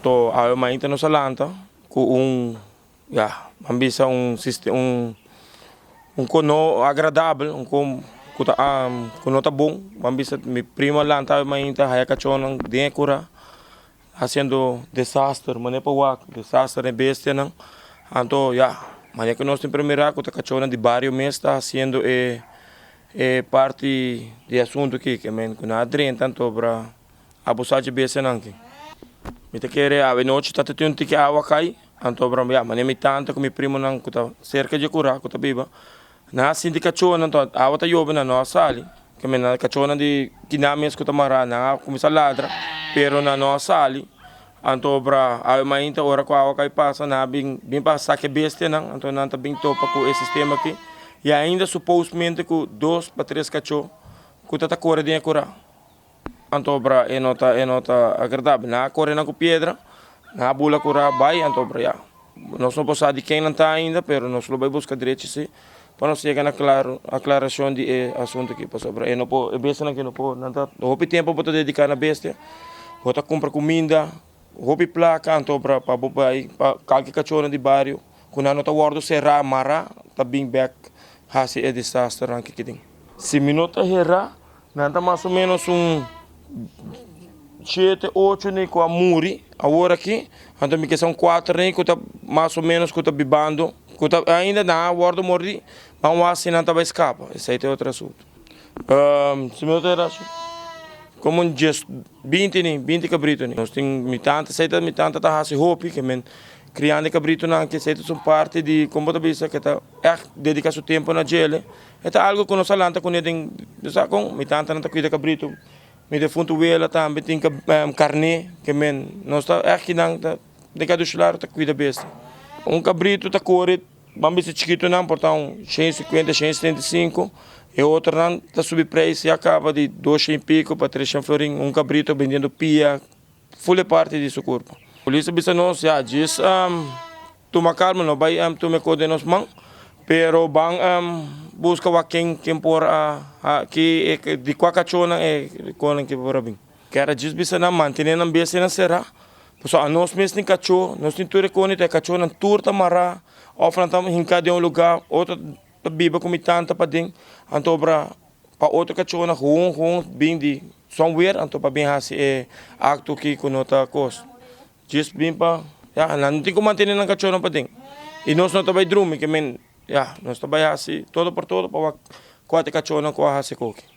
To awe mainta nos a lanta ku un ya ban bisa un un un ko no agradabel un ko ku ta ku no ta bon ban bisa mi primo a lanta awe mainta haya kachónan den e kura hasiendo desaster manera pa wak desaster den bestianan anto ya manera ku nos tin primera ku ta kachónan di bario mes ta hasiendo e E parti di asuntu aki ke men ku nan a drenta anto bra abusá dje bestianan aki. Mi ta kere awe nochi ta tin un tiki awa kai anto bra ya manera mi tanta ku mi primonan ku ta serka dje kurá ku ta biba nan a sinti kachónan anto awa ta yobe nan no a sali ke men nan kachónan di kinan mes ku ta mará nan a kuminsá ladra pero nan no a sali anto bra awe mainta ora ku awa kai pasa nan a bin bin pa saka e bestianan anto nan ta bin topa ku e sistema aki. I ainda supousmente ku dos pa tres kachó ku ta ta kore den e kurá. Anto bra e no ta e no ta agradabel. Nan a kore nan ku piedra, nan a bula kurá bai, anto bra ya. Nos no por sa di ken nan ta ainda, pero nos lo bai buska drechi si pa nos yega na klaro aklarashon di e asuntu aki. Pasobra e no por e bestianan aki no por nan ta hopi tempu bo ta dediká na bestia, bo ta kumpra kuminda, hopi plaka anto bra pa bo bai pa kalke kachónan di bario. Ku nan no ta wòrdu será, mará, ta bin bèk hasi e desasternan ki tin. Si mi no ta herá, nan ta mas o ménos un shete, ocho ni ku a muri awor aki, anto mi ke sa un kuater ni ku ta mas o ménos ku ta bibando, ku ta ainda nan a wòrdu mordí, ban wak si nan ta bai skapa, esei ta e otro asuntu. Si mi no ta herá, komo un dies, 20 ni, 20 kabritu ni. Nos tin, mi tanta, esei ta mi tanta ta hasi hopi, ke men Kriando e kabritunan ke esei ta un parti di kon bo ta bisa ke ta ègt dediká su tempu na djele. E ta algu ku nos a lanta kuné den bo sa kon mi tantanan ta kuida kabritu, mi defuntu wela tambe tin karné ke men nos ta ègt kinan ta den Kadushilaru ta kuida bestia. Un kabritu ta kore ban bisa chikitunan por ta un 150, 175 e otronan ta subi preis ya kaba di 200 i piko pa 300 florin un kabritu bendiendo pia. Ful e parti di su kurpo. Polis a bisa nos, ya, djis tuma kalma, no bai tuma e kos den nos man, pero ban buska wak ken ken por a ki di kua kachónan e konan ki por a bin. Kera djis bisa nan mantené nan bestianan será, pasobra anos mes tin kachó, nos tin tur e kos, e kachónan tur ta mará òf nan ta hinká den un lugá, otro ta biba ku mi tanta paden, anto obra Pa otro kachónan gewoon gewoon bin di somewhere anto pa bin hasi e akto aki ku no ta kos. Djis bin pa ya nan no tin ku mantene nan kachónan paden i nos no ta bai drumi ke men ya nos ta bai hasi todo por todo pa wak kua ta e kachónan ku a hasi koki.